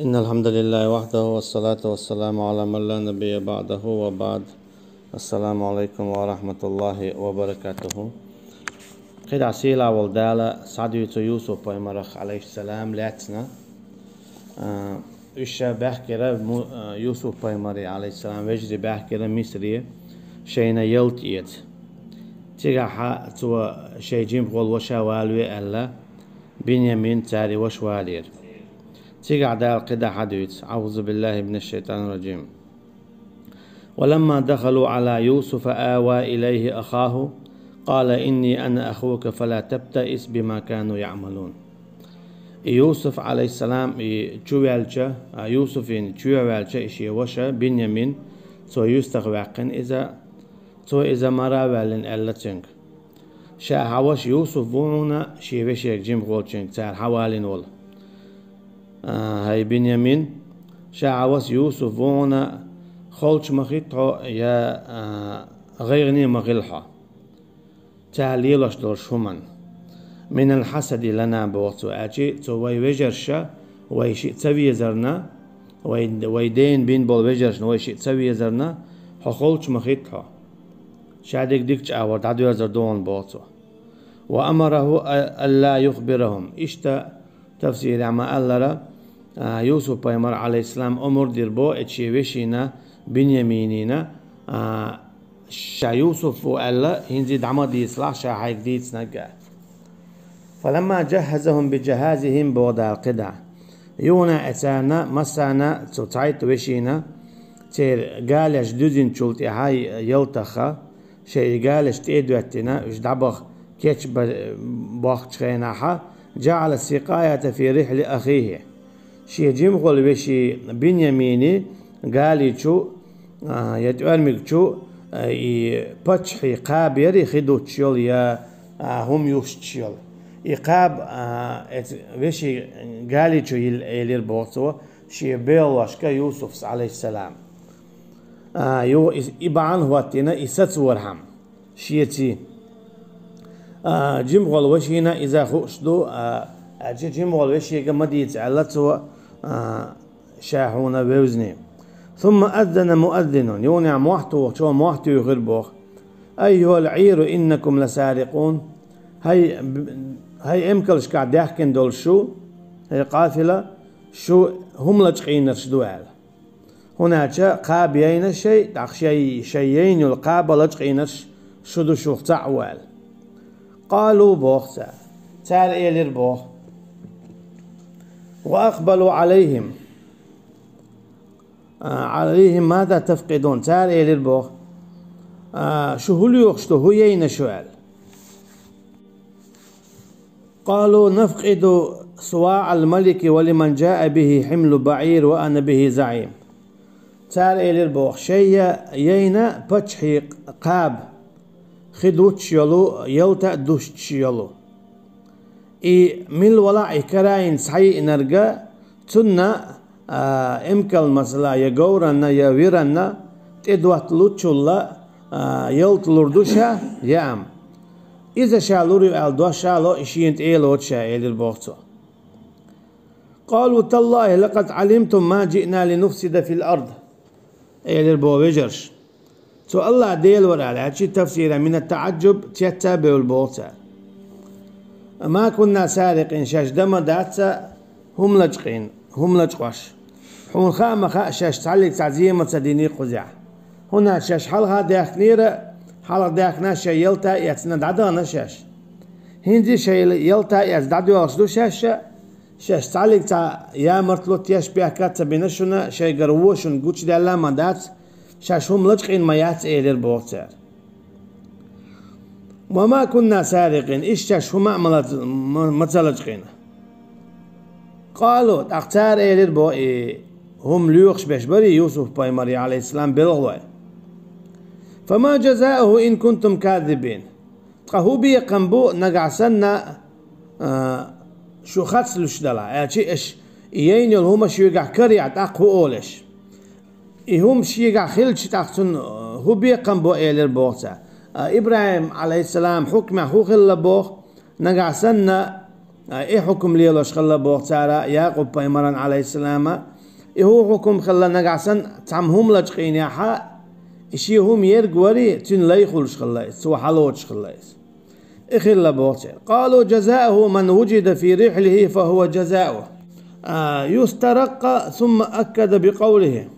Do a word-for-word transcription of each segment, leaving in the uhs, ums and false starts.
إن الحمد لله وحده والصلاة والسلام على من لا نبي بعده وبعد. السلام عليكم ورحمة الله وبركاته. КхидӀа сийлахь волу Дала схьадуьйцу Юсуп-пайхамарах, Ӏалайхиссалам, лаьцна. А, уьш ша баьхкира му-, а, Юсуп-пайхамаре, Ӏалайхиссалам, вежарий баьхкира Мисаре, шайна ялта эца. Цигахь цо шайн жимахволу ваша валаве аьлла, Биньямин цара и ваша валийра. Цигахь Дала кхидӀа схьадуьйцу: أعوذ بالله من الشيطان الرجيم. ولما دخلوا على يوسف آوى إليه أخاه قال إني أنا أخوك فلا تبتئس بما كانوا يعملون. И Юсуф, Ӏалайхиссалам, и чу ваьлча, а, Юсуфин чу ваьлча, и шен ваша Биньямин, цо юьстах ваьккхина иза, цо иза мара а ваьллина, аьлла цуьнга: «Ша хьан ваша Юсуф ву хьуна, шен вешега жимахволчуьнга цара схьавалийна волу. А, хӀай Биньямин, ша хьан ваша Юсуф ву хьуна, холчу ма хӀитта хьо, я, а, гӀайгӀане ма хила хьо цара лелош долуш хӀуманна. من الحسد لنا», боху цо, аьлча, цо вай вежарша, вай шиъ ца везарна, вай, вай дена бина болу вежаршна вай шиъ ца везарна, хьо холчу ма хӀитта хьо. Ша дерг дикачу агӀор дӀадоьрзур ду хьуна, боху цо. وأمره ألا يخبرهم. Иштта тафсирехь ма-аллара, а, Юсуп-пайхамар, Ӏалайхиссалам, омра дира боху эцу шен вешина Биньяминина, а, ша Юсуф ву аьлла, хӀинца дӀа ма дийцалахь ша хьайга дийцинарг а. فلما جهزهم بجهازهم, боху Дала кхидӀа. Юха а царна, массарна, цу цхьайтта вешина, церан галеш дуьзначул тӀаьхьа ялтаха, шайн и галеш тӀе а доьттина, уьш дӀабаха кечбан боккхучу хенахь, جعل السقاية في رحل أخيه. Шен жимахволу вешин Биньяминин гали чу, а, я тӀоьрмиг чу, а, и паччахьан кхаба яра, хи дуттуш йолу, я, а, хӀума юстуш йолу. И кхаба, а, эцу вешин гали чу йилла, элира боху цо, шен белхалошка Юсуфс, Ӏалайхиссалам. А, юха и, и бахьана хӀоттийна, и сацорхьама, шеца. А, жимахволу вешина иза хууш ду, а, аьлча, жимахволу вешега ма дийца аьлла цо, а, ша хьуна вевзина. ثم أذن مؤذن, юха а мохь тухучо мохь туьйхира боху: أيها العير إنكم لسارقون. ХӀай, хӀай эмкалшкахь даьхкина долуш шу, хӀай къафила, шу хӀума лачкъийнарш ду, аьлла. ХӀунда аьлча кхаба яйна шайн, тӀаккха шайн, шайн яйна йолу кхаба лачкъийнарш шу ду, шух цхьаъ ву аьлла. قالوا, боху цара. Цара элира боху: وأقبلوا عليهم. А, عليهم ماذا تفقدون. Цара элира боху: а, шу хӀун лоьхуш ду, хӀун яйна шу аьлла. قالوا نفقد صواع الملك ولمن جاء به حمل بعير وأنا به زعيم. Цара элира боху: шайна яйна паччахьан кхаба, хи дуттуш йолу, ялта а дуттуш йолу. И мила валахь а и карайна схьайиънарг, цунна, а, эмкал, масала, я говранна, я виранна тӀедотталуччул, а, ялта лур ду ша, я ам. Иза ша лур ю аьлла дош ша ло, и шена тӀе а лоцу ша, элира боху цо. قالوا تالله لقد علمتم ما جئنا لنفسد في الأرض. Элира боху вежарша. Цо Аллах Дела вара аьлла, аьлча, тафсира من التعجب, цец а бевлла боху цара. ما كنا سارقين, шаьш дан ма дац хӀума лачкъийна, хӀума лачкъош. Хьуна хаа ма хаьа, шаьш цхьаллиг цхьа зе ма ца динера кхузахь. ХӀунда аьлча шаьш хьалха даьхкинера, хьалха даьхкина шайн ялта а эцна дӀадахана шаьш. ХӀинца шайн ялта а эцна дӀадоьлхуш ду шаьш, шаьш цхьаллиг цхьа ямартло, тешнабехк а ца бина шуна, шайгара вон шуна гучудаьлла а ма дац, шаьш хӀума лачкъийна ма яц, элира боху цара. وما كنا سارقين, иштта шаьш хӀума а ма лац-, ма, ма ца лачкъийна. قالوا, тӀаккха цара элира боху, и хӀума лоьхуш берш бара Юсуп-пайхамаран, Ӏалайхиссалам, белхалой: فما جزاؤه إن كنتم كاذبين. Ткъа хӀун бекхам бу нагахь санна, а, шу хацлуьйш далахь, аьлча, аша и яйна йолу хӀума шуьгахь карахь тӀаккха хӀун олу аша? И хӀума шегахь хилча тӀаккха цунна, а, хӀун бекхам бу, элира боху цара. А, ИбрахӀим, Ӏалайхиссалам, хьукмехь хӀун хилла боху, нагахь санна, А, и хьукум лелош хилла боху цара Якъуб-пайхамаран, Ӏалайхиссалама. И хӀун хьукум хилла нагахь санна, цхьамма хӀума лачкъийнехь, и шен хӀума ерг вари, цуьнан лай хуьлуш хилла иза, цо хьалоцуш хилла иза. И хилла боху церан. قالوا جزاؤه من وجد في رحله فهو جزاؤه. А, يسترق ثم أكد بقوله.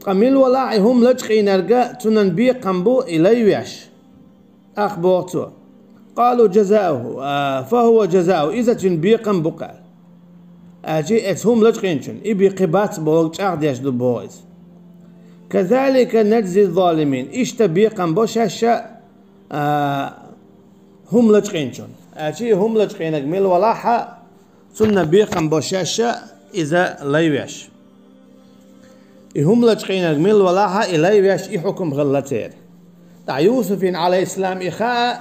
Ткъа мила валахь и хӀума лачкъийнарг, цуьнан бекхам бу и лай веш. Ах боху цо. قالوا جزاؤه, а, فهو جزاؤه, иза цуьнан бекхам бу-кх аьлла. Аьлча, эцу хӀума лачкъийначун, и бен кхин бац бохург чӀагӀдеш ду боху иза. كذلك نجزي الظالمين. Иштта бекхам бо шаьш а, а, хӀума лачкъийначун. Аьлча, и хӀума лачкъийнарг мила валахь а, цунна бекхам бо шаьш а иза лай веш. И хӀума лачкъийнарг мила валахь а, и лай веш, и хьукум хилла церан. ТӀаккха Юсуфина, Ӏалайхиссалам, и хаа,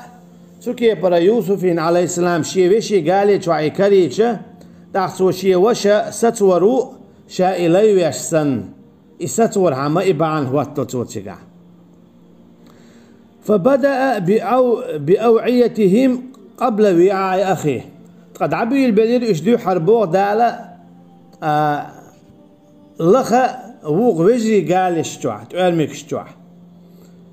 цу кепара Юсуфина, Ӏалайхиссалам, шен вешин гали чохь и карийча, тӀаккха цо шен ваша сацор ву, ша и лай веш санна. И сацорхьама и бахьана хӀоттадо цо цигахь. فبدأ بأو-، بأوعيتهم قبل وعاء أخيه. Ткъа дӀабуьйлабелира уьш дуьххьара, боху Дала, а, лаха вукху вежарий галеш чохь, тӀоьрмигаш чохь.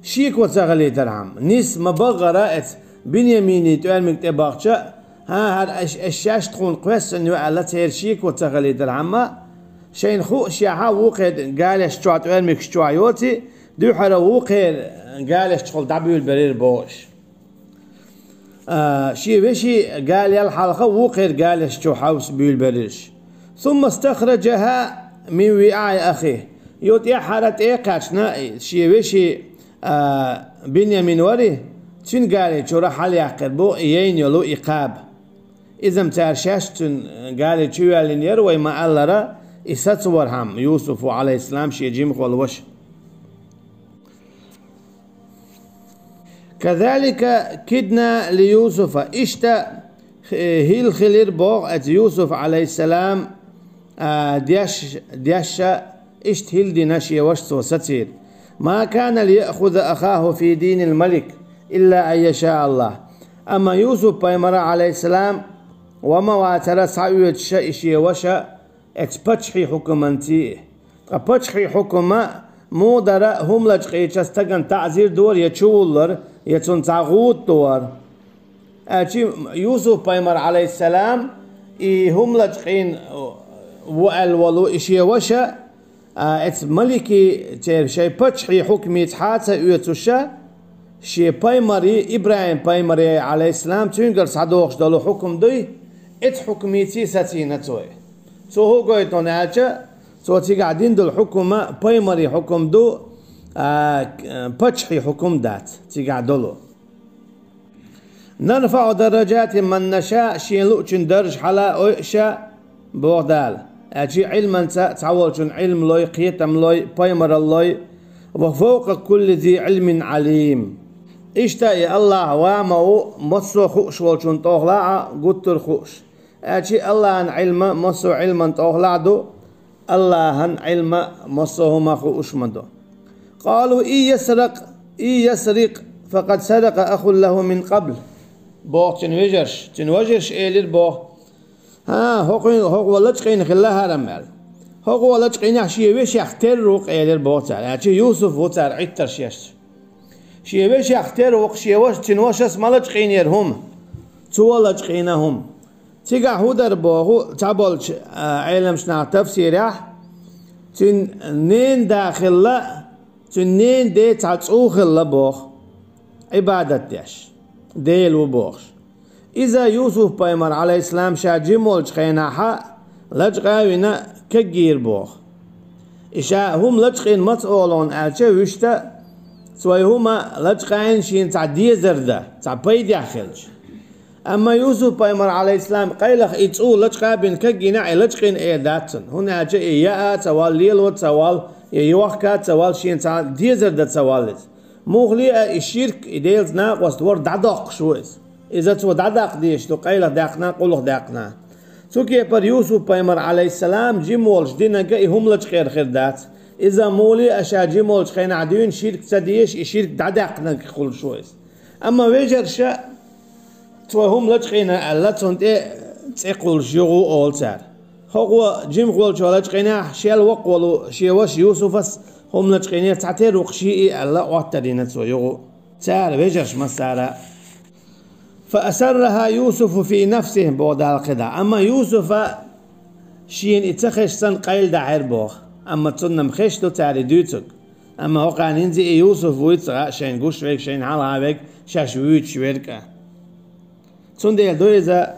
Шеко ца хилийтархьама, нис ма-баххара эцу Бинъяминан тӀоьрмиг тӀе бахча, хӀан, хӀара аш, аш шаьш тхуна кхоьссина ю аьлла, церан шеко ца хилийтархьама, шайна хууш яхьа вукхеран галеш чохь, тӀоьрмигаш чохь йоций, дуьххьара вукхеран галешчухула дӀабуьйлабелира бохуш. А, шен вешин гал ял хьалха вукхеран галеш чу хьовса буьйлабелира уьш. ثم استخرجها من وعاء أخيه. Йо тӀаьххьара тӀе а кхаьчна, шен вешин, а, Бинъямин вари, цуьнан гали чура хьалаяьккхира боху и яйна йолу и кхаба. Иза-м цара шаьш цуьнан гали чу йоьллина яра, вай ма-аллара, и сацорхьама, Юсуфа, Ӏалайхиссалам, шен жимахволу ваша. كذلك كدنا ليوسف. Иштта хи-, хӀилла хилира боху эцу Юсуф, Ӏалайхиссалам, а, деш, деша, иштта хӀилла дина шен ваша цо сацийра. ما كان ليأخذ أخاه في دين الملك إلا أن يشاء الله. Амма Юсуп-пайхамара, Ӏалайхиссалам, ва ма вацара схьаоьцуша и шен ваша, эцу паччахьийн хьукуманций. Ткъа паччахьийн хьукума муха дара, хӀума лачкъийча стагана таӀзир дора, я чувуллар, я цунна цхьа гӀуда дора. Аьлча Юсуп-пайхамар, Ӏалайхиссалам, и хӀума лачкъийна ву аьлла волу и шен ваша, а, эцу маликийн, церан шайн паччахьийн хьукумица хьа а ца оьцуша, шен пайхамарий, ИбрахӀим-пайхамарий, Ӏалайхиссалам, цуьнгара схьадохуш долу хьукум дуй, эцу хьукумиций сацийна цо. Цо хӀун гойту аьлча, цо цигахь дина долу хьукума пайхамарийн хьукум ду, а, паччахьийн хьукум дац цигахь долу. نرفع درجات من نشاء, шена луучун даржа хьала а ойу ша, боху Дала. Аьлча Ӏилманца цхьаволчун Ӏилма лой, кхетам лой, пайхамаралла лой, وفوق كل ذي علم عليم. Иштта и АллахӀ ва ма ву массо а хууш волчун тӀехула а гуттар а хууш. Аьлча АллахӀан Ӏилма массо а Ӏилман тӀехула а ду, АллахӀан Ӏилма массо а хӀума хууш ма ду. قالوا إن يسرق، إن يسرق فقد سرق أخ له من قبل. Боху цуьнан вежарша, цуьнан вежарша элира боху: «ХӀан, хӀокхуьн-, хӀокхо лачкъийна хилла хӀара-м», – аьлла. «ХӀокхо лачкъийнехь, шен вешех терра ву-кх», – элира боху цара. Аьлча Юсуп ву цара Ӏиттарш еш. Шен вешех терра ву-кх, шен ваша, цуьнан вашас ма лачкъийнера хӀума. Цо лачкъийна хӀума. Цигахь хӀун дара боху цхьаболчу, а, Ӏеламчу наха тафсирехь, цуьнан ненан да хилла, цуьнан ненан ден цхьа цӀу хилла боху, Ӏибадат деш, Дела ву бохуш. Иза Юсуп-пайхамар, Ӏалайхиссалам, ша жима волчу хенахь лачкъа а вина, кагйийра боху. И ша хӀума лачкъийна маца олу аьлча, вуьшта, цо и хӀума лачкъийна шена цхьа дезар дан, цхьа пайдехь хилча. Амма Юсуп-пайхамар, Ӏалайхиссалам, къайлаха и цӀу лачкъа а бина кагйина, и лачкъийна эр дац цунна, хӀунда аьлча и яа а ца ваьлла, лело а ца ваьлла, я йохка а ца ваьлла, шена цхьа дезар дан ца ваьлла иза. Муха ле а и ширк, и Делаца накъост вар дӀадоккхуш ву иза. Иза цо дӀадаккха дезаш ду, къайлаха даьккхина, къуллух даьккхина. Цу кепара Юсуп-пайхамар, Ӏалайхиссалам, жима волуш динарг и хӀума лачкъер хир дац. Иза муха ле а ша жима волчу хенахь дуьйна ширк ца дезаш, и ширк дӀадаьккхинарг хуьлуш ву иза. Амма вежарша, цо хӀума лачкъийна аьлла, цунна тӀе цӀе кхуллуш юха ву олу цара. ХӀокхо жимахволчо лачкъийнехь, шел воккхаволу шен ваша Юсуфас хӀума лачкъийнера, цхьатерра ву-кх шиъ аьлла, Ӏоттадина цо юха. Цара вежарш массара а. «Фа асарраха Юсуфу фи нафсихи», боху Дала кхидӀа. Амма Юсуфа шена и ца хезча санна къайладаьхьира боху. Амма цунна-м хезаш ду цара и дуьйцург. Амма хӀокхарна хӀинца и Юсуф вуйцу хаьа шайна гуш верг, шайна хьалха верг, шаьш вуьйцуш верг а. Цундела ду иза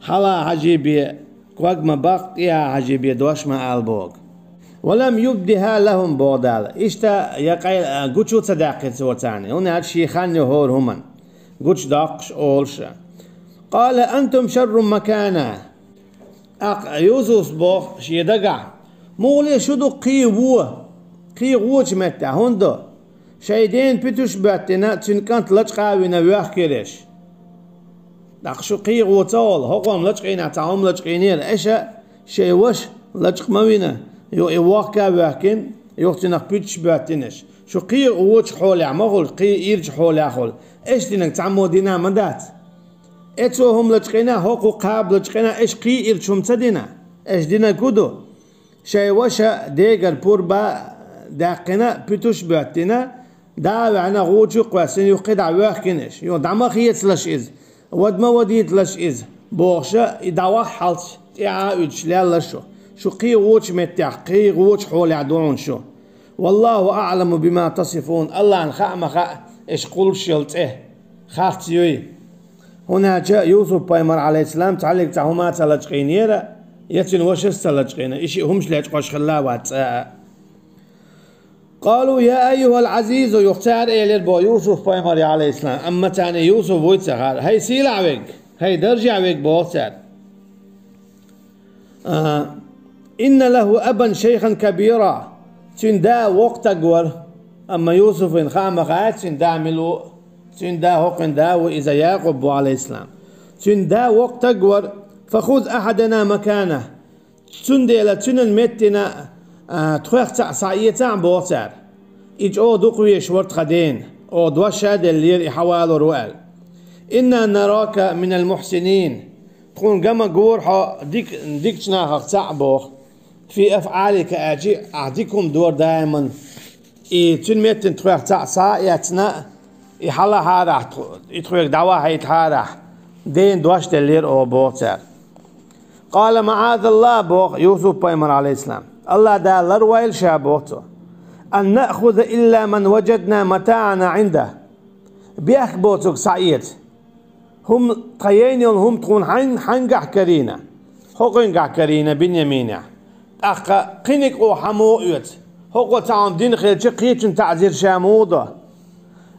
хьалха хьажий бен ког ма баккха, тӀаьхьа хьажий бен дош ма ала боху. «Ва лам юбдиха лахум», боху Дала. Иштта я къай-, а, гучу ца даьккхира цо царна, хӀунда аьлча шен хан ю хӀора хӀуманна. Гучудоккхуш олуш а. «Къала антум шаррун макана». ТӀаккха Юсуфс боху шен дагахь: «Муха ле шу ду кхин вон, кхин вочу меттехь, хӀунда ду? Шайн дена пуьтуш а боьттина, цуьнан кӀант лачкъа а вина воьхкийра аш. ТӀаккха шу кхин вон ца волу, хӀокхо-м лачкъийна цхьа хӀума лачкъийнера, аша шайн ваша лачкъа ма вина, юха и вохка а воьхкина, юха цуьнах пуьтуш а боьттина аш. Шу кхин вочу хьолехь ма хуьлу, кхин ирчу хьолехь хуьлу. Аша динарг цхьаммо дина ма дац. Эцо хӀума лачкъийна, хӀокхо кхаба лачкъийна, аша кхин ирчу хӀума ца дина. Аша динарг хӀун ду? Шайн ваша дегара пурба даьккхина, пуьтуш а боьттина, дӀа а ваьхьна, гӀу чу а кхоьссина, юха кхидӀа воьхкина аш. Юха дӀа ма хецалаш иза, вада ма вадийталаш иза», бохуша, и дӀаваххьалц тӀаьхьа а уьдуш лелла шу. Шу кхин вочу меттехь, кхин вочу хьолехь ду хьуна шу. «Валлаху аъламу бима тасифун». Аллахьна хаа ма хаьа, аша кхуллуш йолу цӀе харц юй. ХӀунда аьлча Юсуп-пайхамар, Ӏалайхиссалам, цхьаллиг цхьа хӀума а ца лачкъийнера, я цуьнан вашас а ца лачкъийна, и шиъ хӀумаш лечкъош хилла а вац цкъа а. «Къалу я айюхал Ӏазизу», юха цара элира боху Юсуп-пайхамаре, Ӏалайхиссалам, амма царна Юсуп вуй ца хаьара: «ХӀай сийлахь верг, хӀай даржехь верг», боху цара. А, «Инна лаху абан шайхан кабира». Цуьнан да воккха стаг вара. Амма Юсуфина хаа ма хаьара, цуьнан да мила ву. Цуьнан да хӀокхуьнан да ву, иза Якъуб ву, Ӏалайхиссалам. Цуьнан да воккха стаг вара. «Фахуз ахадана макана». Цундела цуьнан меттина, а, тхоьх цхьаъ схьаэцахьа, боху цара. И чӀогӀа дукха везаш вара тхан дена. Оха дош а деллера, и хьавалор ву аьлла. «Инна нарака минал мухсинин». Тхуна ган ма гора хьо дик-, дикачу нахах цхьаъ боху. «Фи афъалика», аьлчи, ахь дика хӀума дора даиман. И цуьнан меттина тхоьх цхьаъ схьа а эцна, и хьалахьарахь, тхо-, и тхоьга дӀавахьийтахьарахь, дена дош деллера оха, боху цара. «Къала маъазаллахь», боху Юсуп-пайхамар, Ӏалайхиссалам. «Аллахь Дала ларвойла ша», боху цо. «Ан наъхуза илла ман важадна матаъана Ӏинда». Бехк боцург схьаэца. ХӀума, тхан яйна йолу хӀума тхуна хьайн-, хьаьнгахь карийна? ХӀокхуьнгахь карийна, Бинъяминехь. ТӀаккха кхиниг оха хьан муха оьцу? ХӀокхо цхьа хӀума дина хилча, кхечун таӀзар ша муха до?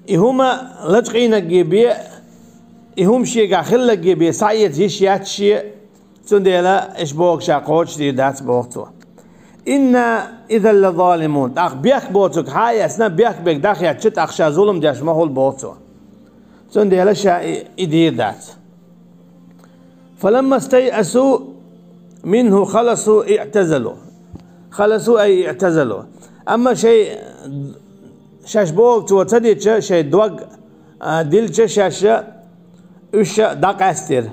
И хӀума лачкъийнарг бен, и хӀума шегахь хилларг бен схьаэца йиш яц шен. Цундела аша бохург ша кхочушдийр дац, боху цо. «Инна изан лазалимун». ТӀаккха бехк боцург хьа а эцна, бехк берг дӀахецча, тӀаккха ша зулам деш ма хуьлу, боху цо. Цундела ша и, и дийр дац. «Фаламма стайъасу минху халасу иътазалу». Халасу ай иътазалу. Амма шайн, шаьш бохург цо ца дича, шайн дог, а, дилча шаьш, уьш дӀакъаьстира.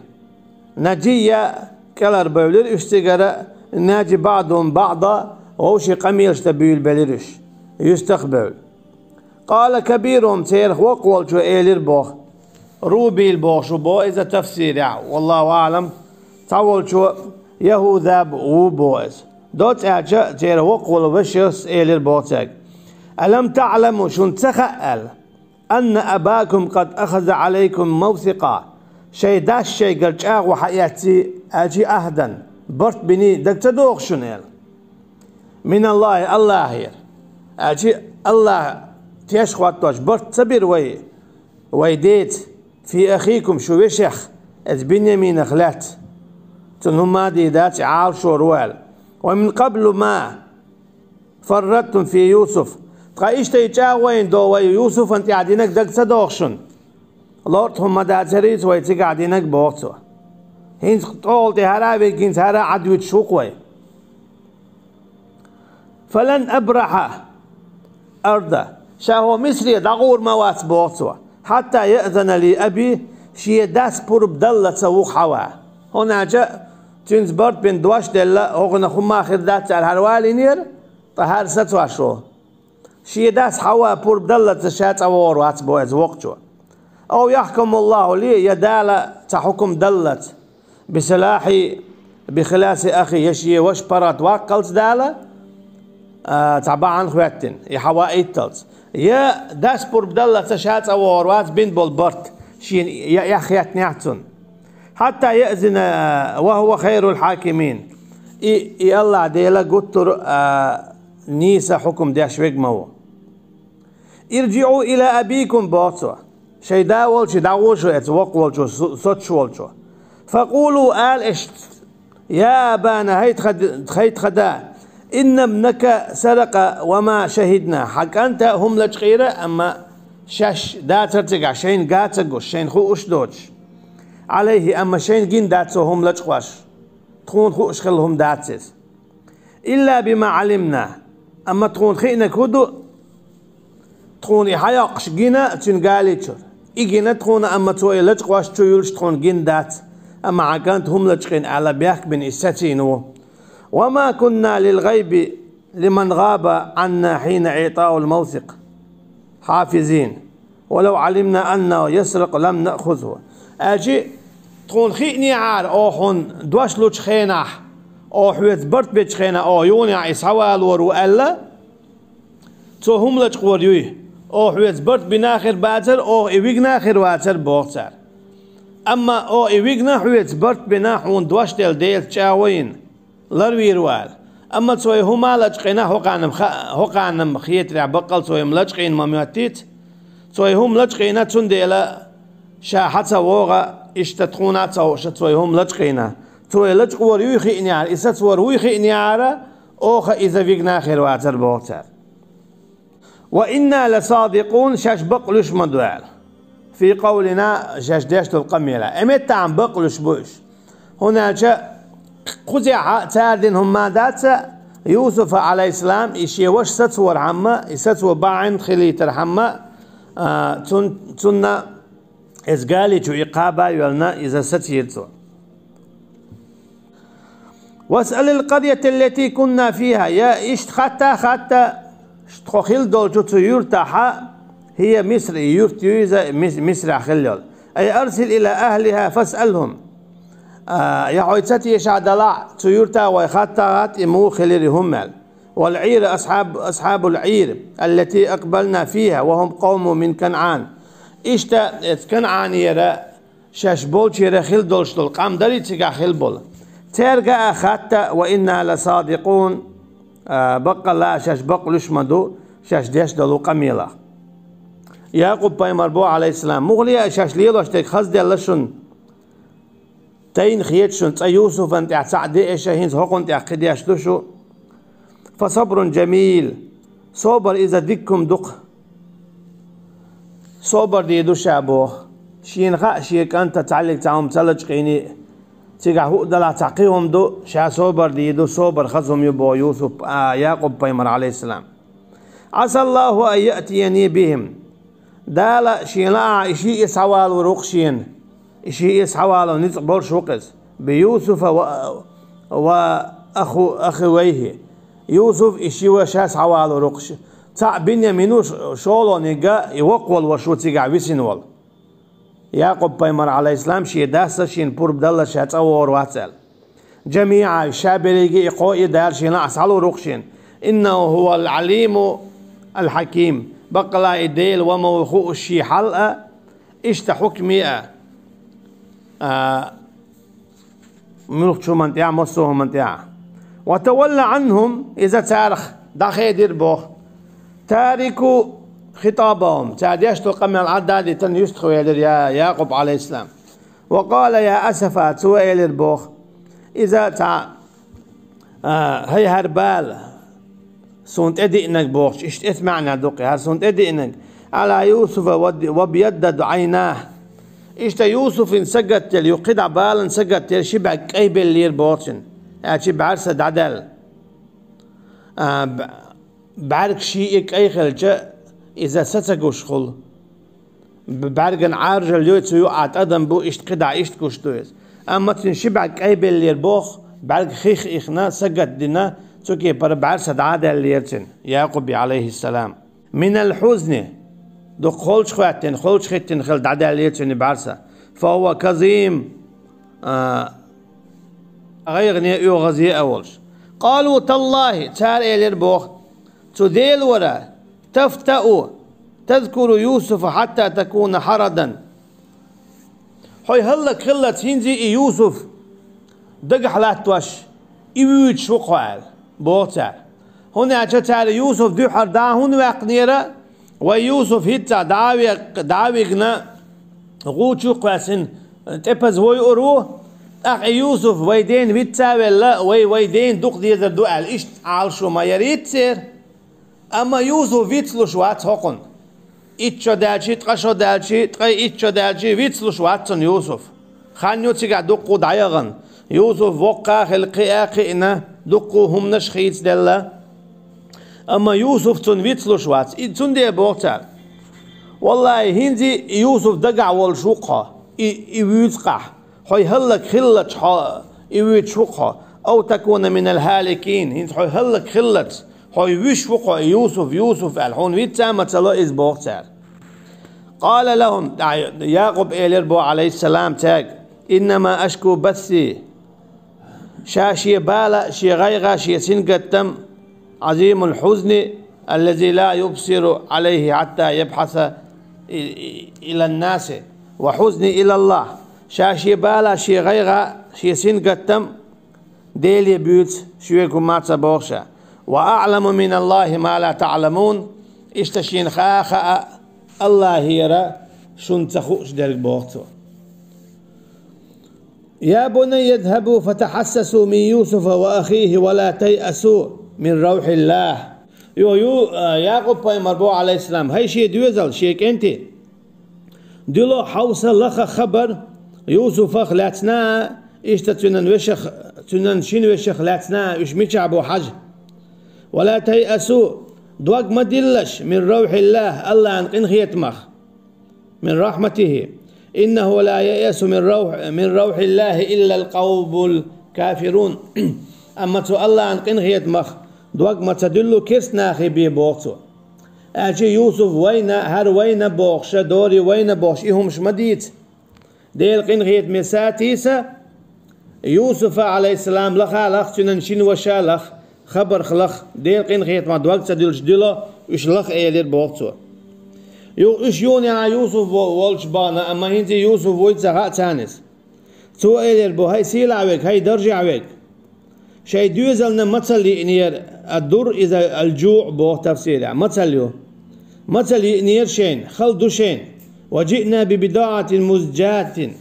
Наджия кӀелхьарбевлира уьш цигара, наджи баъдухум баъда, вовшийн къамелаш тӀе буьйлабелира уьш, юьстах а бевлла. «Къала кабирухум», церах воккхаволчо элира боху. Рубил бохуш ву боху иза тафсирехь, валлаху аълам, цхьаволчо ЯхӀуза ву боху иза. Доцца аьлча, церан воккхаволу вашас элира боху цаьрга: «Алам таъламу», шуна ца хаьа аьлла, «анна абакум къад ахаза Ӏалайкум мавсикъа», шайн дас шайгара чӀагӀо хьаэцций аьлчи, «ахдан», барт биний, дага ца догӀу шуна аьлла. «МиналлахӀи», Аллахьера. Аьлчи, Аллахь теш хӀоттош барт ца бира вай, вай деца, «фи ахикум», шу вешех, эцу Бинъяминах лаьцна. Цунна хӀумма а дийр дац, и Ӏалашор ву аьлла. «Ва мин къаблу ма фарраттум фи Юсуф». Ткъа иштта и чӀагӀо йина до вай Юсуфан тӀехь динарг, дага ца догӀу шуна? Лорта хӀума ма дацарица вай цигахь динарг, боху цо. ХӀинца тӀехула тӀе хӀара а вигна, хӀинца хӀара а Ӏадвуьтуш ву-кх вай. «Фалан абрахьа арда». Ша хӀо Мисре дӀагӀур ма вац, боху цо. «Хьатта яъзана ли аби», шен дас пурба далла ца ву-кх хьаван. ХӀунда аьлча цуьнца барт бина дош делла, хӀокхунах хӀумма хир дац аьлла, хӀара валийнера, ткъа хӀара сацош ву. Шен дас Хьава пурба даллалца ша цӀа вогӀур вац боху иза воккхачо. أو يحكم الله لي, я Дала цхьа хӀукум даллалц, بسلاحي, بخلاص أخي, я шен ваша паргӀат ваккхалц Дала, а, цхьа бахьана хӀоьттина, и Хьава итталц. Я дас пурба даллалца ша цӀа вогӀур вац бина болу барт, шена я эхь хеттинехь цунна. حتى يأذن وهو خير الحاكمين. И, и АллахӀ Дела гуттар а нийса хӀукум деш верг ма ву. ارجعوا إلى أبيكم, боху цо. Шайн да волчу дӀагӀо шу, эца воккха волчо, со-, соцуш волчо. فقولوا, ала иштта: يا أبانا, хӀай тхан д-, хӀай тхан да, إن ابنك سرق وما شهدنا, хьан кӀанта хӀума лачкъийра, амма шаьш дацара цигахь, шайна ган ца гуш, шайна хууш доцуш. عليه, амма шайна гина дац цо хӀума лачкъош. Тхуна хууш хилла хӀума дац иза. إلا بما علمنا, амма тхуна хиънарг хӀун ду? Тхуна и хьайоккхуш гина цуьнан гали чуьра. И гина тхуна, амма цо и лачкъош чу юьллуш тхуна гина дац. Амма хьан кӀанта хӀума лачкъийна аьлла бехк бина иза сацийна ву. وما كنا للغيب لمن غاب عنا حين إعطاء الموثق حافظين. ولو علمنا أنه يسرق لم نأخذه. Аьлча, тхуна хиънехьара, оха хьуна дош лучу хенахь, оха хьоьца барт бечу хенахь, оха юханехьа и схьавалор ву аьлла, цо хӀума лачкъор юй. Оха хьоьца барт бина хир бацара, оха и вигна хир вацара, боху цара. Амма оха и вигна, хьоьца барт бина, хьуна дош делла Делаца чӀагӀо йина, ларвийр ву аьлла. Амма цо и хӀума лачкъийна, хӀокхарна-м ха-, хӀокхарна-м хетарехь, баккъал цо и-м лачкъийна ма моьттуьйту. Цо и хӀума лачкъийна, цундела ша хьа ца вогӀу, иштта тхуна а ца хууш цо и хӀума лачкъийна. Цо и лачкъор юй хиънехьара, и сацор вуй хиънехьара, оха иза вигна хир вацара, боху цара. وإنا لصادقون, шаьш бакъ луьйш ма ду аьлла. في قولنا, шаьш деш долу къамелехь. Э, меттахь-м бакъ луьйш бу уьш. ХӀунда аьлча кхузехь цара дина хӀума ма дац, Юсуф, Ӏалайхиссалам, и шен ваша сацорхьама, и сацо бахьана хилийтархьама, а, цун-, цунна иза гали чу и кхаба а йоьллина, иза сацийра цо. واسأل القرية التي كنا فيها, я иштта хатта а хатта, тхо хилла долчу цу юьртахьа, هي مصر, и юрт ю иза Мис-, Мисрахь хилла йолу. أي أرسل إلى أهلها فاسألهم. А, я хьо ца тешахь далахь, цу юьртахь вай хатта а хатта, и муха хилира и хӀума аьлла. والعير أصحاب، أصحاب العير التي أقبلنا فيها وهم قوم من كنعان. Иштта, эцу КанӀанера шаьш болчера хилла долуш долу къам дарий цигахь хилла болу. Цаьрга а хатта, وإنا لصادقون, а, баккъалла а шаьш бакъ луьйш ма ду, шаьш деш долу къамелах. Якъуб-пайхамар боху, Ӏалайхиссалам: муххале а шаьш лелош дерг хазделла шуна. Тайна хета шуна, цкъа Юсуфан тӀехь цхьаъ де аша, хӀинца хӀокхунна тӀехь кхидеш ду шу. فصبر جميل. Собар иза дикка хӀума ду-кх. Собар дийр ду ша боху. Шена хаьа шен кӀанта цхьаьллиг цхьа хӀума ца лачкъийний, цигахь хӀуъа далахь цхьа кхин хӀума ду, ша собар дийр ду, собар хаза хӀума ю боху Юсуп, а, Якъуб-пайхамар, Ӏалайхиссалам. عسى الله أن يأتيني بهم. Дала шена лаахь и шиъ а схьавалор ву-кх шена. И шиъ а схьавало ницкъ болуш ву-кх иза. بيوسف و، وأخو، أخويه. Юсуф и ши ваша схьавалор ву-кх ш-, цхьаъ Бинъямин ву ш-, шолгӀаниг а, и воккхаволу ваша ву цигахь висина волу. Якъуб-пайхамар, Ӏалайхиссалам, шен дас а шена пурба далла ша цӀа вогӀур вац аьлла. جميعا, ша берриге а и кхоъ а Дала шена лаахь схьалур ву-кх шена. إنه هو العليم الحكيم. Баккъалла и Дела ван ма ву хууш шен хьал а, иштта хьукме а, а, муьлххачу хӀуманна тӀехь, массо а хӀуманна тӀехь. وتول عنهم, иза царах дӀахедира боху. تارك خطابهم, цара деш долу къамел Ӏадда а дитина, юьстах велира я-, Якъуб, Ӏалайхиссалам. وقال يا أسفا, цо элира боху. Иза цхьа, а, хӀай хӀара бала, суна тӀедиънарг бохучу, иштта эца маьӀна ду-кх, хӀара суна тӀедиънарг. على يوسف وابيضت عيناه. Иштта Юсуфан сагатделла, юха кхидӀа балан сагатделла ши бӀаьрг кӀайбеллера боху цуьнан, аьлча бӀаьрса дӀадаьлла. А, б-, бӀаьрг шиъ а кӀай хилча, иза са ца гуш хуьлу. Б-, бӀаьрган Ӏаьржалла йой, цу юкъахь тӀадам бу, иштта кхидӀа иштта гуш ду иза. Амма цуьнан ши бӀаьрг кӀайбеллера боху, бӀаьрг хих ихна, сагатдина, цу кепара бӀаьрса дӀа а даьллера цуьнан, Якъубе, Ӏалайхиссалам. Минал хьузни, дукха холчахӀоьттина, холчахӀиттина хилла дӀадаьллера цуьнан бӀаьрса. Фа хӀува казим, а, гӀайгӀане а, оьгӀазе а волуш. Къалу таллахӀи, цара элира боху, цу Дела вара, тафтау, тазкуру Юсуфа хьатта такуна хьарадан. Хьо хӀаллакьхиллалц хӀинца и Юсуф дагахь латтош, и вуьйцуш ву-кх хьо аьлла, боху цара. ХӀунда аьлча цара Юсуф дуьххьара дӀа хӀунда ваьккхинера, вай Юсуф хӀинцца дӀа а веккх-, дӀа а вигна, гӀу чу а кхоьссина, тӀепаза вуьйр ву, тӀаккха и Юсуф вай дена вицца а велла, вай, вай дена дукха дезар ду аьлла, иштта Ӏалашо ма яра-й церан. Амма Юсуф вицлуш вац хӀокхунна. Итт шо даьлча, ткъа шо даьлча, ткъе итт шо даьлча, вицлуш вац цунна Юсуф. Хан ю цигахь дуккха а дӀаяхана. Юсуф воккха а хилла, кхиа а кхиъна, дуккха а хӀуманаш а хийцаделла. Амма Юсуф цунна вицлуш вац. И цундела боху цара: «Валлахьи, хӀинца и Юсуф дагахь волуш ву-кх хьо, и, и вуьйцу-кх ахь». Хьо хӀаллакьхиллалц хьо и вуьйцуш ву-кх хьо, ау такуна минал хӀаликин, хӀинца хьо хӀаллакьхиллалц, хьо вуьйцуш ву-кх хьо и Юсуф, Юсуф аьлла, хьуна вицца а ма ца ло иза, боху цара. Къала лахӀум, Якъуб элира боху, Ӏалайхиссалам, цаьрга: «Иннама ашку басси». Ша шен бала, шен гӀайгӀа, шен сингаттам, Ӏазимул хьузни, аллази ла юбсиру Ӏалайхи хьатта ябхьаса и-, и-, иланнаси, ва хьузни илаллахь. Ша шен бала, шен гӀайгӀа, шен сингаттам Деле буьйцу, шуьга хӀумма а ца боху ша. Ва аӀламу миналлахьи ма ла таӀламун. Иштта шена хаа а хаьа, Аллахьера шуна ца хууш дерг, боху цо. «Я бунайя, изхьабу фатахьассасу мин Юсуфа ва ахихи ва ла тайъасу мин равхьиллахь». Йо, ю-, а, Якъуб-пайхамар боху, Ӏалайхиссалам, хӀай шен доьзал, шен кӀентий, дуьло хьовса, лаха хабар Юсуфах лаьцна а, иштта цуьнан вешах, цуьнан шина вешах лаьцна а, уьш мичахь бу хьажа. «Ва ла тайъасу», дог ма диллалаш, «мин равхьиллахь», Аллахьан къинхетамах. «Мин рахьматихи. Иннаху ла яйъасу мин равхь-, мин равхьиллахи иллал къавмул кафирун». Амма цу Аллахьан къинхетамах дог ма ца дуьллу керста нахе бен, боху цо. Аьлча Юсуф вайна, хӀара вайна бохуша, дори вайна бохуш, и хӀумаш ма дийца. Делан къинхетаме сатийса, Юсуфа, Ӏалайхиссалам, лаха а лаха, цуьнан шина ваша а лаха, хабарх лаха, Делан къинхетамах дог ца дуьллуш дуьло уьш лаха, элира боху цо. Юха уьш юханехьа Юсуф во-, волчу бахана, амма хӀинца Юсуф вуй ца хаьа царна иза. Цо элира боху: «ХӀай сийлахь верг, хӀай даржехь верг! Шайн доьзална мацалла йиънера, ад-дур иза аль-жуъ боху тафсирехь, мацалла ю. Мацалла йиънера шайна, хала ду шайна. Ва жиъна би бидаӀатин музжатин.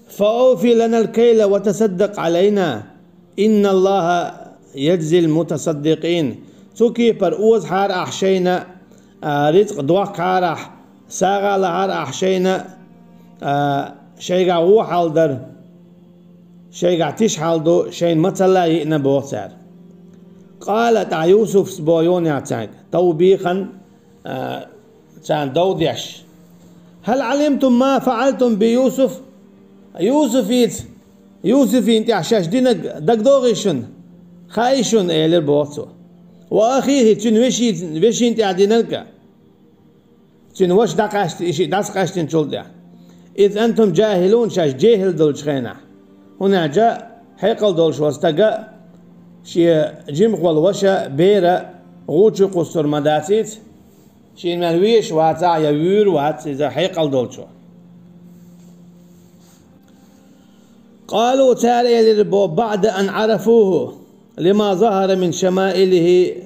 Фа авфи ланал кайла ва тасаддакъ Ӏалайна. Инналлахьа яжзил мутасаддикъин». Цу кепара озахьара ахь шайна, а, рицкъ дохкахьара ахь, сагӀа лахьара ахь шайна, а, шайгахь вон хьалдар, шайгахь тиша хьал ду, шайна мацалла а йиъна, боху цара. Къала, тӀаккха Юсуфс боху юханехьа цаьрга, тавбихан, а, царна дов деш: «Хьал Ӏалимтум ма фаӀалтум би Юсуф?» Юсуфица, Юсуфина тӀехь шаьш динарг дагадогӀий шуна? Хаий шуна? — элира боху цо. — Ва ахихи, цуьнан веши-, вешина тӀехь динарг а. Цуьнан ваша дӀакъаьсти-, и шиъ дӀасакъаьстинчул тӀехь. Из антум жахилун, шаьш жехӀил долчу хенахь. ХӀунда аьлча хьекъал долуш волу стага шен жимахволу ваша, бер гӀу чу кхуссур ма дацийца, шена мел везаш вацахь а, я вуьйр вац иза хьекъал долчо. Къалу, цара элира бо, баъда ан Ӏарафуху, лима захара мин шамаилихи,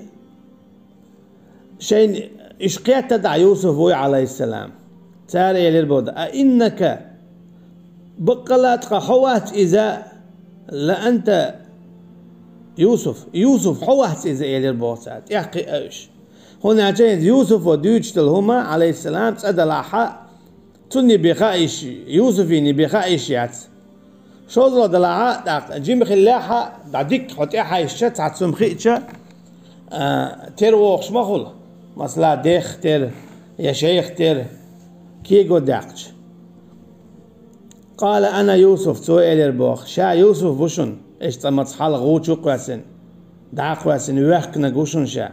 шайна уьш кхеттадахь Юсуф вуй, Ӏалайхиссалам. Цара элира бо, а иннака, баккъала а ткъа хьо вац иза, ла анта Юсуф, Юсуф хьо вац иза, элира бо цара, тӀеккхиъна уьш. ХӀунда аьлча хӀинца Юсуфа дуьйцуш долу хӀума, Ӏалайхиссалам, цӀа далахь а, цунна бен хаийш, Юсуфина бен хаийш яц. ШозлагӀа далахь а, тӀаккха жима хиллехь а, дӀа дикка хьо тӀехьаьжча, цхьацца хӀума хиъча, а, тера вохуш ма хуьлу. Масала, дех тера я шайх тера кего даьккхича. قال: أنا يوسف, цо элира боху, ша Юсуф ву шуна, иштта цкъа маца хьалха гӀу чу кхоьссина, дӀа а кхоьссина, воьхкинарг ву шуна ша.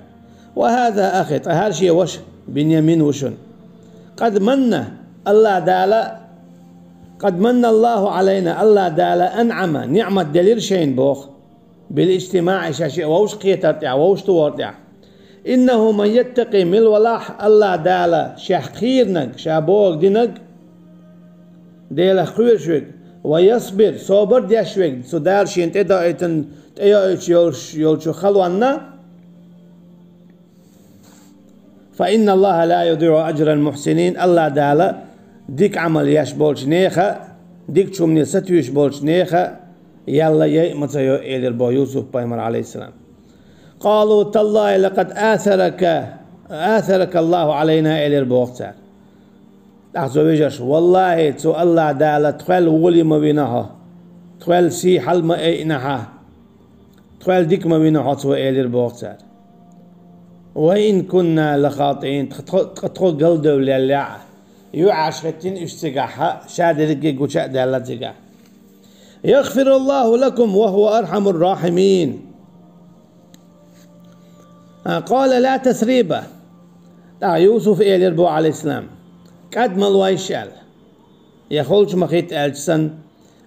وهذا أخي, ткъа хӀара шен ваша Биньямин ву шуна. قد من, АллахӀ Дала, قد من الله علينا, АллахӀ Дала أنعم, ниӀмат делира шайна боху. بالاجتماع, ша шиъ вовшахкхетар тӀехь, вовшахтухар тӀехь. إنه من يتق, мила валахь АллахӀ Дала шех кхийринарг, ша бохург динарг, Делах кхоьруш верг, ويصبر, собар деш верг, цу Дала шена тӀедоуьйтун, тӀейоуьйтуш йолуш, йолчу халонна, فإن الله لا يضيع أجر المحسنين, АллахӀ Дала дика Ӏамал еш болчу нехан, дикачу хӀумане сатуьйсуш болчу нехан ял яйа ма ца йо, элира боху Юсуп-пайхамар, алейхиссалам. قالوا: تالله لقد آثرك، آثرك الله علينا, элира боху цара. ТӀаккха цо вежарш: «ВаллахӀи, цу АллахӀ Дала тхол воли ма вина хьо, тхол сий хьал ма айина хьан, тхол дика ма вина хьо цо», — элира боху цара. «وإن كنا لخاطئين», тхо, тхо, тхо галдевллехь, юьхьӀаьржа хӀиттина уьш цигахь, ша дерриге гуча а даьлла цигахь. «يغفر الله لكم وهو أرحم الراحمين». А, قال: «لا تثريب». ТӀаккха Юсуфа элира боху, алейхиссалам: «КӀад ма лойша», — аьлла. «Я холчу ма хӀитта», — аьлча санна,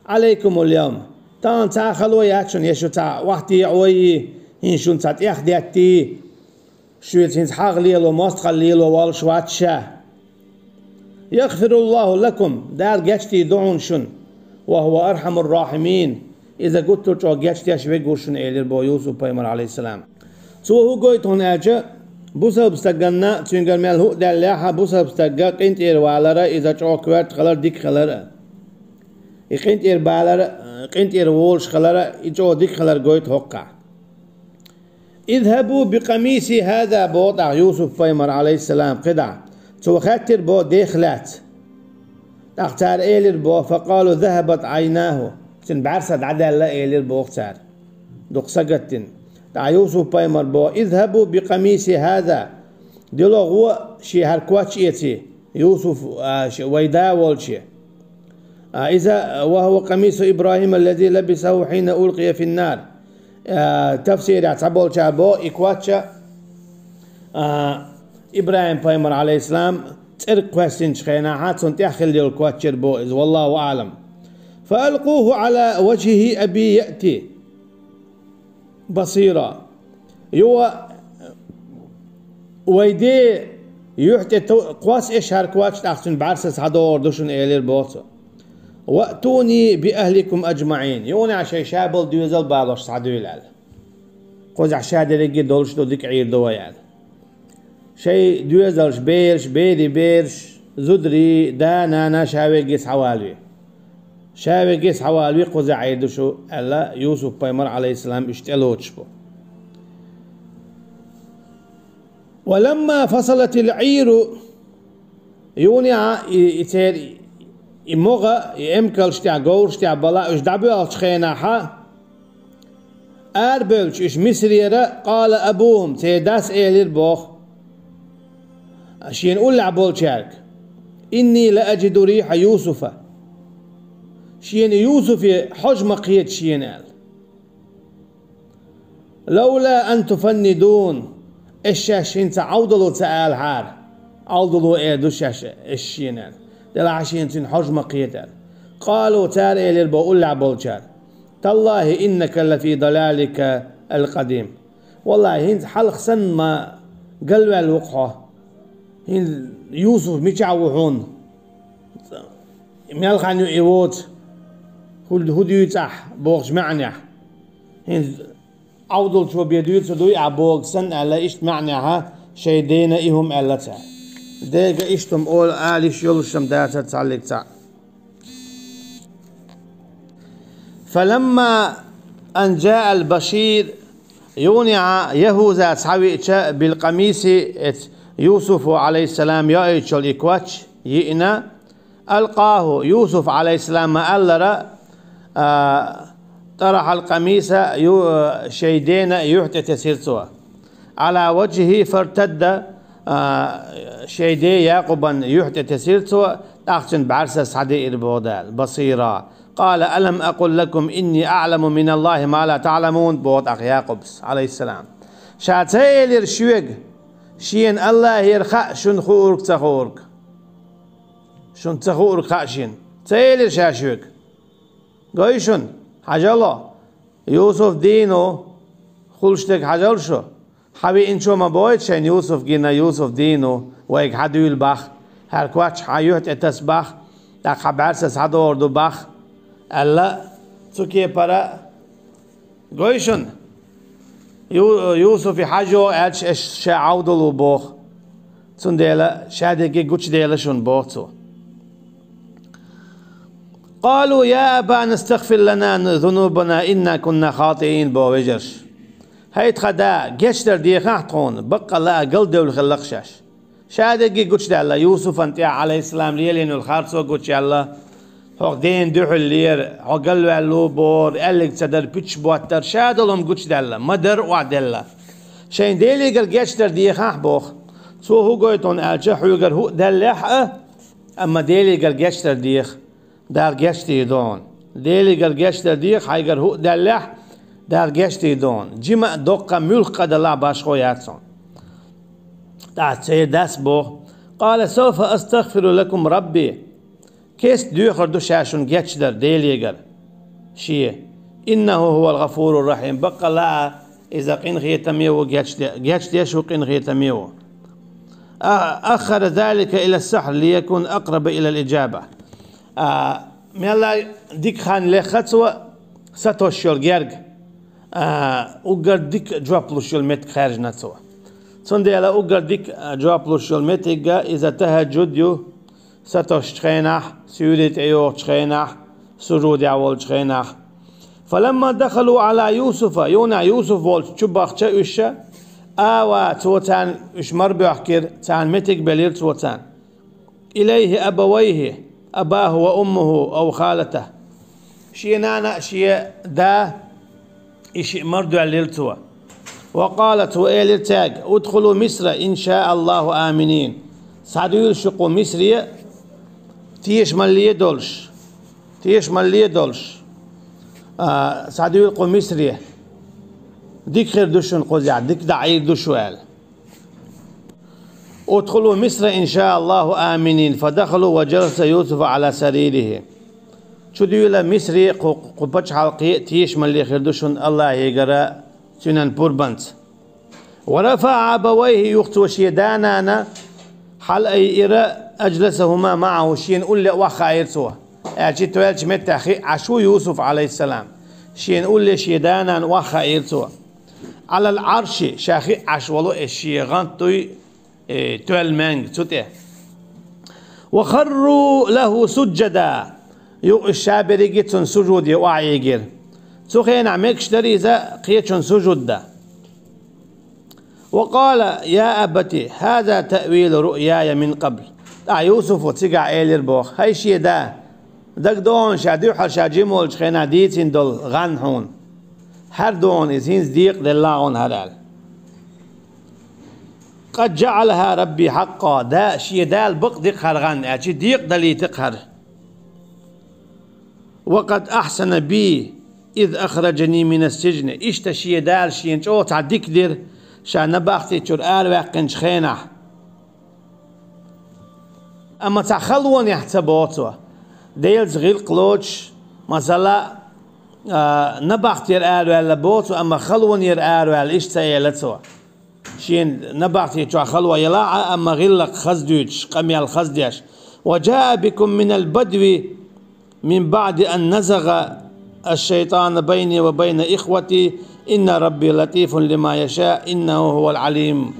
«عليكم اليوم». Тахана цхьа а хало яц шуна, я шу цхьа охьатаӀийча, хӀинца шуна цхьа тӀехдеттий, шуьца хӀинца хьагӀ лело, мостагӀалла лело воллуш вац ша. «يغفر الله لكم», Дала гечдийр ду хьуна шуна. «وهو أرحم الراحمين», Иза гуттар а чӀогӀа гечдеш верг ву шуна, элира боху Юсуп-пайхамар, алейхиссалам. Цо хӀун гойту хьуна аьлча, бусалба стаганна, цуьнгара мел хӀуъа даьллехь а, бусалба стагга къинтӀера валара, иза чӀогӀа коьрта хилар, дика хилар а. И къинтӀера балар, къинтӀера волуш хилар а, и чӀогӀа дика хилар гойту хӀокхахь. «اذهبوا بقميصي هذا», — боху тӀаккха Юсуп-пайхамар, алейхиссалам, кхидӀа. Цо хаьттира боху дехха лаьцна. ТӀаккха цара элира боху: «فقالوا ذهبت عيناه». Цуьнан бӀаьрса дӀадаьлла, элира боху цара. Дукха сагаттина. ТӀаккха Юсуп-пайхамар боху: «اذهبوا بقميصي هذا». Дило гӀо шен хӀара коч эций, Юсуф, а, ш-, вай да волче. А, иза: «وهو قميص إبراهيم الذي لبسه حين ألقي في النار». А, тафсирехь цхьаболчара боху, и коч а, а, ИбрахӀим-пайхамар, алейхиссалам, цӀерга кхоьссинчу хенахь, цунна тӀехь хилла йолу коч яра боху иза, валлаху аӀлам. «فألقوه على وجه أبي يأت بصيرا». Юха вай ден юьхь тӀе ту-, кхосса эш хӀара коч, тӀаккха цуьнан бӀаьрсаца схьадогӀур ду шуна, элира боху цо. «وأتوني بأهلكم أجمعين». Юха шайн ша болу доьзал балош схьадуьйла аьлла. Кхузахь ша дерриге долуш ду, дика Ӏийр ду вай аьлла. Шайн доьзалш, бераш, берийн бераш, зударий, да, нана, ша верриге схьавалаве. Ша верриге схьавалаве, кхузахь Ӏийр ду шу, аьлла, Юсуп-пайхамар, алейхиссалам, уьш тӀелоцуш бу. «ولما فصلت العير», юха и, и церан и могӀа, и эмкалш тӀехь, говраш тӀехь бала уьш дӀабоьлхучу хенахь, арабевлча уьш Мисарера, «قال أبوهم», церан дас элира боху, шена уллехь болчаьрга: «إني لأجد ريح يوسف». Шена Юсуфе хьожа ма кхета шена аьлла. «لولا أن تفندون». Эш шаьш хӀинца Ӏовдало ца алахьара, Ӏовдало эр ду шаьш эш шена аьлла. Делахь шена цуьнан хьожа ма кхета аьлла. «قالوا», цара элира боху уллехь болчара: «تالله إنك لفي ضلالك القديم». Валлахьи, хӀинца хьалха санна ма галваьлла ву-кх хьо. ХӀинца Юсуф мичахь ву хьуна? Мел хан ю и воцу? ХӀу, хӀу дуьйцу ахь бохучу маьӀнехь. ХӀинца Ӏовдалчо бен дуьйцур дуй ахь боху санна аьлла, иштта маьӀнехь шайн дена и хӀума аьлла цара. Дега иштта хӀума ола ала йиш йолуш-м дацара цхьаллиг цхьаъ. «فلما أن جاء البشير», юха ЯхӀуза схьавеъча, «بالقميص», эц Юсуфа, алейхиссалам, йоуьйтуш йолу и коч йиъна, «ألقاه», Юсуфа, алейхиссалам, ма-аллара, а, «طرح القميص», ю-, шайн дена юьхь тӀе тесира цо. «على وجهه فارتد», А, шоай ден Якъубан юьхь тӀе тесира цо, тӀаккха цуьнан бӀаьрсас схьадеара боху Дала, بصيرا. قال ألم أقل لكم إني أعلم من الله ما لا تعلمون, боху тӀаккха Якъубас, Ӏалайхиссалам. Ша ца элира шоьга, шена АллахӀера хаьа шуна хуург ца хуург? Шуна ца хуург хаьа шена. Ца элира ша шоьга? Гой шуна, хьажал, Юсуф дийна ву, хуьлуш дерг хьажал шу. Хьан веанчо ма бохуьйту шайна Юсуф гина, Юсуф дийна ву, вайга хьан дуьйла боху, хӀара коч хьан юьхь тӀе таса боху, тӀаккха хьан бӀаьрсас схьадогӀур ду боху, аьлла, цу кепара, гой шуна, Ю-, Юсуфе хьажал аьлча, аш ша Ӏовдал ву боху. Цундела ша дерриге гучудели шуна боху цо. قالوا يا أبانا استغفر لنا ذنوبنا إنا كنا خاطئين, боху вежарша. ХӀай тхан да, гечдар дехахьа тхуна, баккъалла а галдевлла хилла-кх шаьш. Ша дерриге гучудаьлла, Юсуфан тӀехь, Ӏалайхиссалам, лелийна йолу харцо гучуяьлла, хьо дена дуьхьал лера, хьо галваьлла ву бохура, аьлларг ца дара, пуьташ боттара, ша долу хӀума гучудаьлла, ма-дарра охьаделла. Шайна Делегара гечдар дехахьа боху. Цо хӀун гойту хьуна аьлча, хьоьгара хӀуъа даьллехь а, амма Делегара гечдар деха, Дала гечдийр ду хьуна. Делегара гечдар деха, хьайгара хӀуъа даьллехь, Дала гечдийр ду хьуна. Жима а, доккха а, муьлхха къа далахь башхо яц хьуна. ТӀаккха церан дас боху: قال سوف أستغفر لكم ربي. Кеста доьхур ду ша шуна гечдар Делегара, шен. إنه هو الغفور الرحيم. Баккъалла а иза къинхетаме ву, гечде-, гечдеш ву, къинхетаме ву. أ-، أخر ذلك إلى السحر ليكون أقرب إلى الإجابة. А, мелла дика хан леха цо сатосуш йолу герга. А, уггар дика жоп луш йолу меттиг хаьржина цо. Цундела уггар дика, а, жоп луш йолу меттиг иза тахӀаджуд ю, сатосучу хенахь, суьйре тӀейогӀучу хенахь, сужудехь волчу хенахь. فلما دخلوا على يوسف, юха Юсуф волчу чу бахча уьш, آوى, цо царна уьш мара боьхкира, царна меттиг белира цо царна. إليه أبويه، أباه وأمه أو خالته. Шен нана а, шен да, и шиъ мара доьллира цо. وقال, цо элира цаьрга: ادخلوا مصر إن شاء الله آمنين. Схьадуьйла шу кху Мисре, тешамалле долуш, тешамалле долуш. А, схьадуьйла кху Мисре. Дика хир ду шуна кхузахь, дика дӀаӀийр ду шу аьлла. ادخلوا مصر إن شاء الله آمنين. فدخلوا وجلس يوسف على سريره. Чудуьйла Мисре, кху, кху пачхьалкхе а тешамалле хир ду шуна АллахӀегара цуьнан пурбанца. ورفع أبويه, юха цо шен да-нана хьалаайира, أجلسهما معه, шена улле охьахаийра цо. Аьлча тоьллачу меттехь хиъ Ӏаш ву Юсуф, Ӏалайхиссалам. Шена улле шен да-нана охьахаийра цо. على العرش, ша хиъ Ӏаш волу, и шен гӀант дуй, э, тоьлла маьнга цу тӀе. وخروا له سجدا. Юха уьш ша берриге цунна сужуде охьаэгира. Цу хенахь мегаш дара иза кхечунна сужуд дан. وقال يا أبت هذا تأويل رؤياي من قبل. ТӀаккха Юсуфа цигахь элира боху: хӀай шен да, дагадогӀу хьуна ша дуьххьара ша жима волчу хенахь дийцина долу гӀан хьуна. ХӀара ду хьуна иза, хӀинца декъаделла хьуна хӀара аьлла. قد جعلها ربي حقا, да, шен Дала бакъдира хӀара гӀан, аьлча декъадалийти хӀара. وقد أحسن بي إذ أخرجني من السجن. Иштта шен Дала шена чӀогӀа цхьа дика дира, ша набахти чуьра араваьккхинчу хенахь. Амма цхьа халонехь ца боху цо. Делаца гӀиллакх лоцуш, масала, а, набахтера араваьлла боху цо, амма халонера араваьлла, иштта ца элира цо. Шена набахти чохь хало елахь а, амма гӀиллакх хаза дуьйцуш, къамел хаза деш. وجاء بكم من البدو من بعد أن نزغ الشيطان بيني وبين إخوتي إن ربي لطيف لما يشاء إنه هو العليم.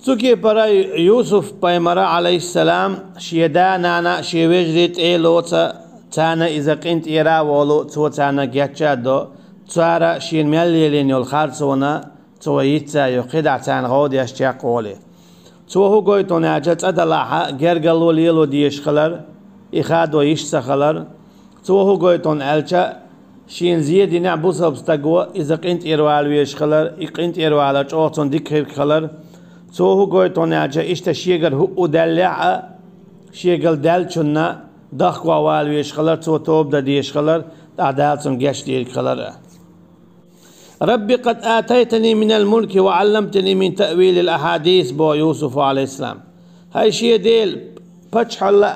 Цу кепара Юсуф-пайхамара, Ӏалайхиссалам, шен да-нана, шен вежарий тӀе а лоцу, царна иза къинтӀера а волу, цо царна гечдар до, цара шена мел лелийна йолу харцонна, цо йицца йо кхидӀа царна гӀовдеш чекхволий. Цо хӀун гойту хьуна аьлча, цӀа далахьа гергарло лело дезаш хилар, и хадо йиш ца хилар. Цо хӀун гойту хьуна аьлча, шена зен динехь бусалба стаго иза къинтӀера вала везаш хилар, и къинтӀера валар чӀогӀа цунна дика хир хилар. Цо хӀу гойту аьлча, иштта шегара хӀуъу даьллехь а, шегара даьллачунна дахка вала везаш хилар, цо тоба дан дезаш хилар, тӀаккха Дала цунна гечдийриг хилар а. «رب قد آتيتني من الملك وعلمتني من تأويل الأحاديث», боху Юсуфа, Ӏалайхиссалам. ХӀай шен Дела, паччахьалла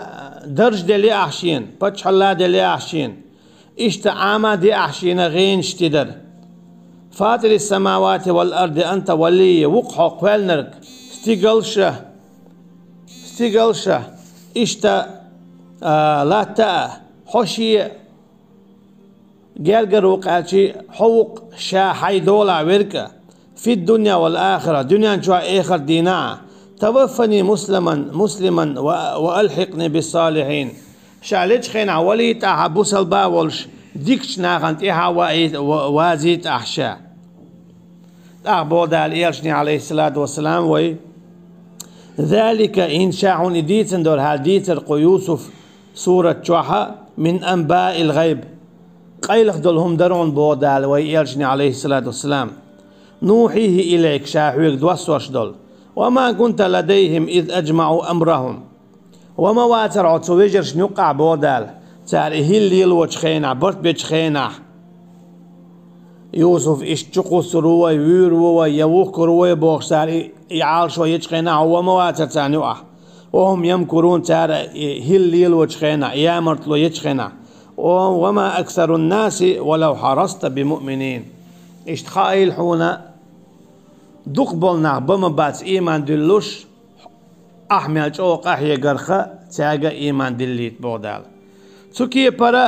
дарж делла ахь шена, паччахьалла делла ахь шена. Иштта Ӏама де ахь шена гӀенаш тидар. «فاطر السماوات والأرض أنت وليي», ву-кх хьо кхоьллинарг, стигалш а, стигалш а, иштта, а, латта а, хьо шен гергара ву-кх аьлча, хьо ву-кх ша хьайн долахь верг а, «في الدنيا والآخرة», дуьнен чохь а, эхарт дийнахь а, «توفني مسلما، مسلما و، وألحقني بالصالحين». Ша лечу хенахь валийта ахь бусалба а волуш, дикачу нахана тӀаьхьа ваий-, ва-, вазийта ахь ша. ТӀаккха боху Дала элчане, Ӏалайхиссалату вассалам, вай: «ذلك», хӀинца ша хьуна и дийцина долу хьан дийцар кху Юсуф сурат чохь а, «من أنباء الغيب», къайлаха долу хӀума дара хьуна, боху Дала вай элчане, Ӏалайхиссалату вассалам, «نوحيه إليك», ша хьоьга доссош долу. «وما كنت لديهم إذ أجمعوا أمرهم». Ва ма вацара хьо цу вежаршна юккъахь, боху Дала, цара и хӀилла лелочу хенахь, барт бечу хенахь. Юсуф иштта чукхуссур ву вай, вуьйр ву вай, я вухкур ву вай бохуш, цара и, и Ӏалашо ечу хенахь, хьо ва ма вацара царна юкъахь. «وهم يمكرون», цара и хӀилла лелочу хенахь, ямартло ечу хенахь. «وما أكثر الناس ولو حرصت بمؤمنين». Иштта хаийла хьуна, дукха болу нах ба ма бац ийман дуьллуш, ахь мел чӀогӀа къахьегарх а, цаьрга а ийман диллийта, боху Дала. Цу кепара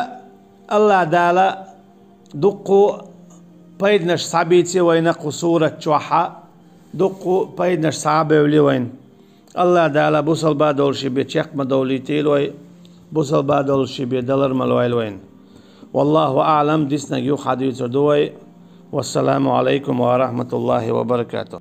АллахӀ Дала дуккха пайданаш схьабийци вайна кху сурат чохь а, дуккха пайданаш схьа а бевли вайна. АллахӀ Дала бусалба долуш бен чекх ма довлийтийла вай, бусалба долуш бен далар ма лойла вайна. Валлаху аӀлам, диснарг юха хьадуьйцур ду вай. Вассаламу Ӏалайкум ва рахматуллахи ва баракатух.